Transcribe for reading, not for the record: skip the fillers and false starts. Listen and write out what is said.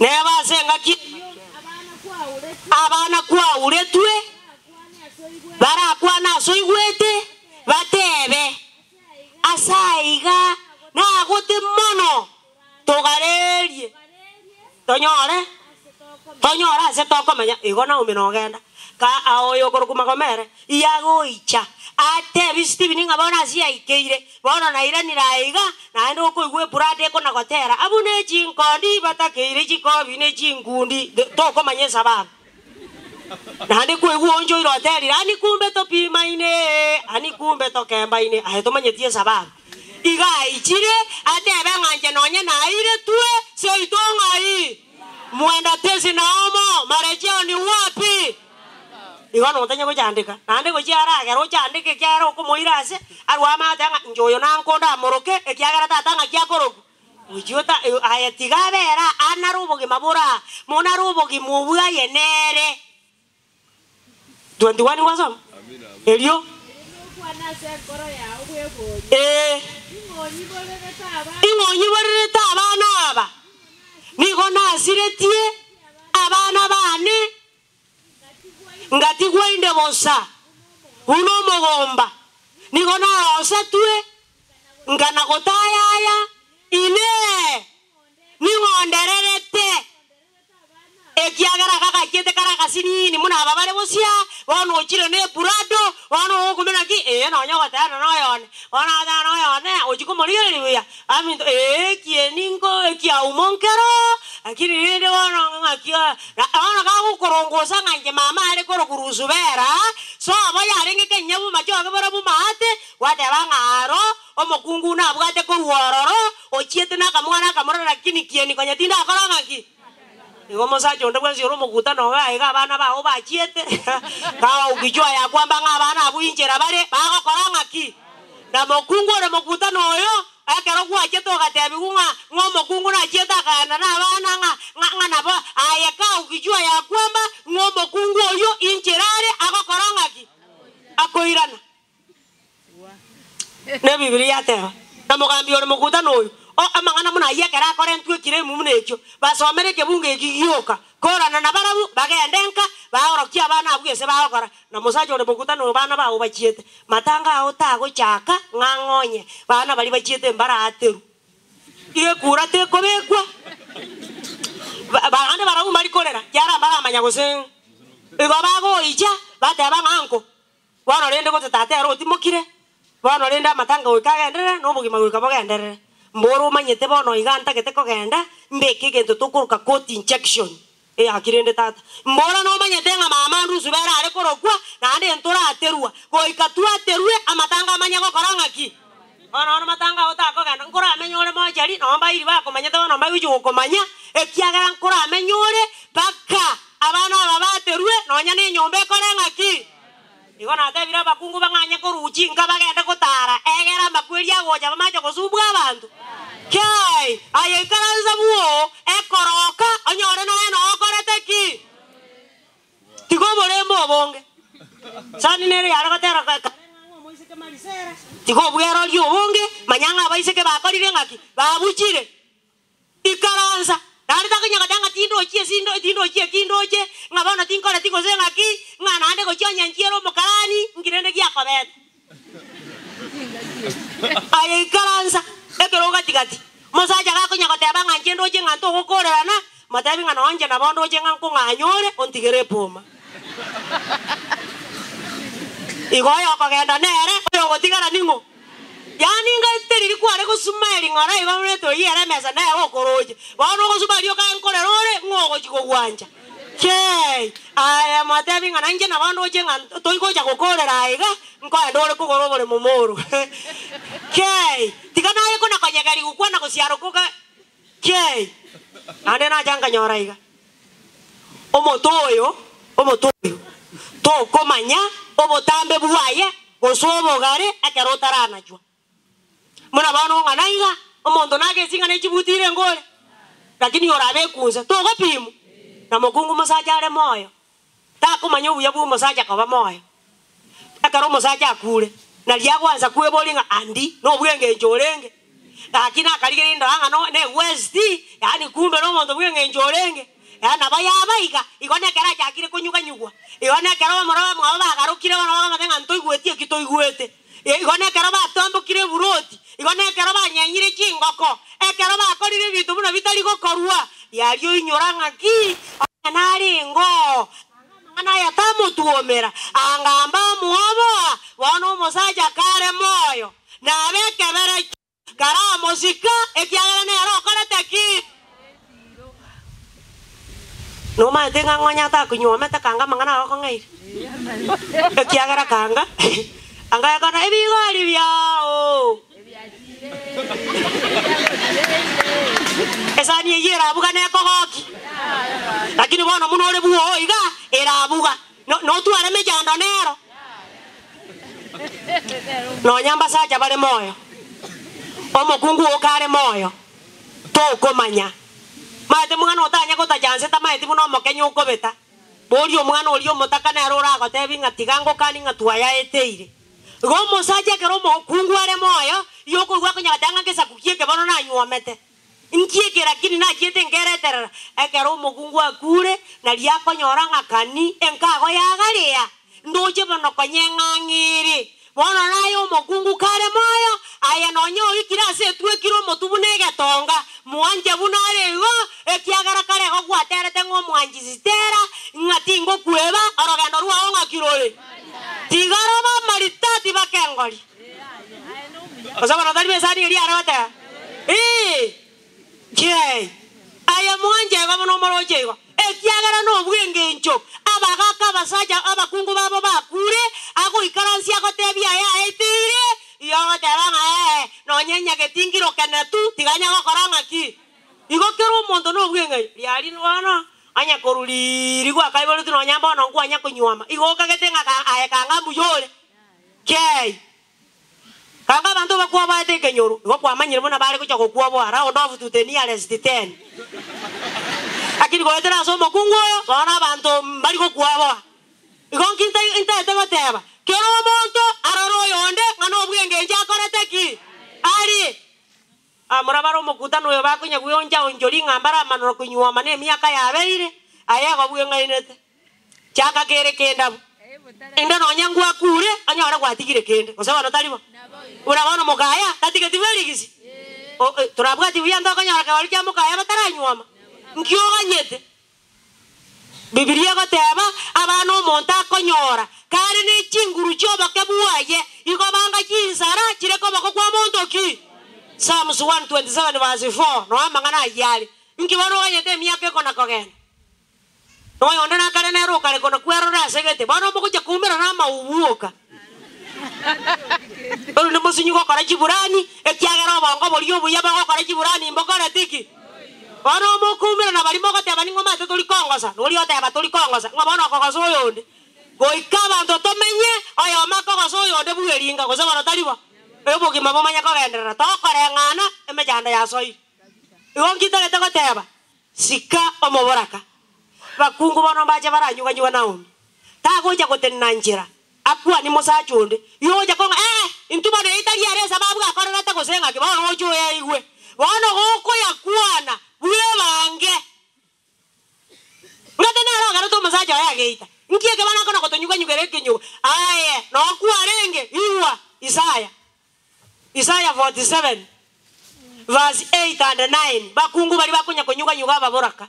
Neba ase engaki eyio abana kwauretwe, barakwane ase oigwete, batebe, Ase aiga nagote mono, togarerie, tonyore tonyore ase tokomenya. Igo Naomi nogenda, ka oyo okorokwa Magomere, iyagoicha, atebie Stephen ng'a bono ase yaikeire, bono nairanire aiga, naende okoigwa epurada ekona-gotera, Abwo ne chinkondi batakeire chikobi ne chinkundi, tokomanya esababu. Naende kwaigwa oonchoire oterire, Ani kumbe topimaine, ani kumbe tokembaine, aye tomanyeti esababu. Iga aichire atebe ng'a inche nonye nairetwe seito ng'ai? Mwenda tesi naomo, marejeo ni wapi? Igo notanye gochandeka, naende gochia aragere ochandeke ekiagera okomoira ase arwe amate ng'a inche oyo nankonde amoroke, ekiagera tata ng'aki akorokwa. Gochia ota aye tiga abere aa nare obogima bore aa, mono are obogima obwo aye nere. 21 gwasoma? Erio. Ee. Ing'o onyiborerete abana aba? Nigo nasiretie abana baane, ngatigwa inde bosa buna omogomba, nigo narosetwe Nkana gotayaya, Inee! Ning'o ondererete? Ekiagera aka gachiete kare agasinini buna aba bare bosia, bono ochire neburado, bono ogokumia naki, ee, nonya ogoteana noyone, bono agoteana noyone, ochia komorigereria buya, aminto, ee, ekieni nko ekiaumo nkero, lakini rende bono ng'aki bono gagokorongosa ng'a inche mama are korokwa Rusubera, sobo yarenge kenyabu machoge barabwo maate, Gwateba ng'a aro omokungu nabwate korwa ororo, ochiete nakamwana akamura, lakini kieni konya tindakora ng'aki? Igo omosacha onde bwensi ore omokutano obe aiga abana bao bachiete, kaa ukichwa ya kwamba ng'a abana abwo inchera bare, bagokora ng'aki? Na mokungu ore mokutano oyo, ekero gwachete ogatebigwa ng'a ng'a omokungu nachiete akaenda nabana ng'a ng'a ng'a nabo aye kaa ukichwa ya kwamba ng'a omokungu oyio inchera are agokora ng'aki? Akoirana. N'Ebibilia yateba, Na mogambi ore mokutano oyo, o amang'ana buna ayio ekero akorentwe ekiremu buna ekio, basomere ekebungo eki gioka, korana nabarabwo, bagende nka, baorokie abana abwo gese bagokora. Na mosacha ore mokutano oyo bana bao bachiete, matanga ao tagochaka ng'a ng'onye, bana baria bachiete mbaraaterwe. Igo ekura tekobekwa, ba- bande barabwo mbari korera, kiagera mbaramanya gose igo bagoicha, bateba ng'a nko. Bono rende gose tata ere otimokire, bono rende amatanga goika agenderere, na obogima goika bogenderere. Mboro omanyete bono iga ntagete kogenda, mbeke egento tokoroka court injection, eyaki rende tata. Mboro nomanyete ng'a mama ndusu bere are korokwa, naende ntoraterwa, goika twaterwe amatanga amanye gokora ng'aki? Bono bono matanga ao takogenda, nkoramenye ore mochari, nonye mbairi bakomanyete bono mbagochia gokomanya, ekiagera nkoramenye ore mpaka abana aba baterwe, nonya nenyomba ekore ng'aki? Igo natebire abakungu bang'anye korwa chinka bagende gotara, egere amakweri agocha bamache gosumbua abanto. Kai! Aye ikaransa bwoo, ekoroka, onyore nonya noo okorete ki? Tiga oborembe obonge. Sani nere yare gotera kare ng'a omoiseke Marisera. Tiga obweroria obonge, manya ng'a abaiseke bakorire ng'aki? Babuchire. Ikaransa. Naende takonya goteba ng'a tindochi esi tindochi eki ndoche, ng'a bono tinkoreti gose ng'aki, ng'a naende gochia onye nchiere omokarani, nki rende giakobete. Aye ikaransa ekero gati gati, omosacha gakonya goteba ng'a inche ndoche ng'a ntogokorerana, motebi ng'a nonye inche nabo ndoche ng'a nkong'anya ore, ontigere epoma. Igo oyokogenda nere, oyogotigara ning'o? Yaani ng'a teriri kware gosuma ring'ora igo omanyete oyio ere emesa nere okoroche, bono ogosuma rioka nkorera ore ng'o ogochi kogwancha. Kei! Aye motebi ng'a nainche nabo ndoche ng'a toigocha gokorera aiga, nkoenda ore kogora oboremo moro. Kei! Tiga naye kona konyegerigwa kwana gosiaroka oka Kei! Naende nacha nkanyora iga, omote oyo, omote oyo, tokomanya obotambe bwaye gose obogare ekero otaranachwa. Buna bono ng'a naiga, omonto nagesie ng'a ne chibuti irenge ore, lakini orabe ekunse, togopimwa. Na mokungu mosacha are moyo, takomanya obuya bwa omosacha koba moyo. Ekero omosacha akure, nario agwansa kweboria ng'a andi nobwengencho orenge. Gaki nakarigereria ndora ng'a no ne west, yaani kumbe na omonto bw'eng'encho orenge, yaani nabo yaba iga, igo nekero achakire konyuganyugwa, igo nekero bamura bamwabo bagarokire bono bakamotebia ng'a ntoigweti eki toigwete, igo nekero batambokire eburoti, igo nekero banyenyire chingoko, ekero bakorire ebinto buna bitari gokorwa, riaria oinyora ng'aki, onye narenge oo, amang'ana aya tamotuomera, anga mbamuoboa, bono omosacha kare moyo, nabe ekeberecho. Karamosika, ekiagera nere okorete ki? Nomaete ng'a ng'onye atakonywomete kanga amang'ana ago akong'aire? Ekiagera kanga anga ekona ebigori biao. Esani eyio erabuga nekogoki, lakini bono buna ore bwoo iga erabuga, notware emechando nero. Nonya mbasacha bare moyo, omokungu oo kare moyo, tokomanya. Maete mwana otanya gotacha nse tamaeti buna omokenyi okobeta. Boria omwana oria omotaka nere oragotebi ng'a tiga ngokani ng'a twayaeteire. Igo omosacha ekero omokungu are moyo, igo okoigwa akonya goteba ng'a ngesaku ki eke bono nanyuomete. Inki eke lakini nachiete nkereterera? Ekero omokungu akure, nario akonyora ng'a kani enkago yagaria, ndoche bono konyeng'ang'iri. Bono naye omokungu kare moyo, aye nonya oikire ase etwekire omotwe buna egetonga, mwanche buna are igo, ekiagera kare igo gwaterete ng'a omwanchi Sitera, ng'a tingokweba, orogendo rwao ng'aki rore? Tiga robe amaritati bakengori. Gose bono tari besani eria are goteba, Ee, chei, aye mwanche igo buna omoroche igo, ekiagera nobw'engencho abagaaka abasacha abakungu babo bakure, agoikaransia agotebia aye aeteire, igo ogoteba ng'a ee, nonye nyageti nkirokene tu, tiga nyagokora ng'aki. Igo kera omonto nobw'eng'encho, riaria bono, onye korwa riiri gwakaiboretwe nonya mbono nkwanya konywoma, igo okagete ng'a aye kanga mbuya ore. Kei! Kanga abanto bakwoboete ekenyoro, igo kwamanyire buna bare gocha gokwoboa, round off to the nearest ten. Lakini goetera ase omokungu oyo, bono abanto mbari gokwoboa. Igo nki ntaete goteba? Kera omonto arore oyonde ng'a nobw'engencho akorete ki? Arie. Abamura bare omokutano oyo bakonya gweoncha-onchoria ng'a mbaramanora konyuoma nemiaka yabeire, aye igo bweng'ainete. Chaka kere kende abwo. Inde nonya ngwakure, onyore gwatigire kende, gose bono tari bo? Buna bono mokaya tatigeti bwerigisi. Torabwati buya ntokonyora kegori kia mokaya bataranyuoma. Nki oganyete? Bibilia egoteba, Abana omonto akonyora kare ne chinguru chi'oboke bwaye, igo banga chinsara chire koboko kwa monto ki? Psalms 127 verse 4, Noe amang'ana ayio are. Inki bono oganyete emiaka ekona kogenda? Noyonde nakare nere okare kona kwerora ase gete, bono mogochia koumerana amaubu oka. Erinde mosinyi gokora chiburani, ekiagera obongo boria obuya bogokora chiburani mbokoreti ki? Bono mokoumerana baria mogoteba ning'o omanyete tori kongosa, na oria oteba tori kongosa, ng'a bono okogosa oyonde. Goika abanto tomenye, oyomo akogosa oyonde bw'eringa, gose bono tari bo? Obogima bomanye kogenderera, tokoreng'ana, emechando yasoire. Igo nki ntagete goteba? Sika omoboraka. Bakungu bono mbache baranyuganyugwa Naomi. Tagocha gotenena nchera, akwanie mosacha onde. Yogocha kong'a, Ee, intwe bono eye tari ere esababu akorerete gose ng'aki, bono oche oyaigwe. Bono gokoyakwana, bwebange. Ng'ate nere ogerete omosacha oye ageita. Nki eke bono akona gotonyuganyugera ekenyugo? Aye, nokwarenge, igwa, Isaya. Isaya 47 verse 8 and 9, Bakungu baria bakonya konyuganyuga ababoraka.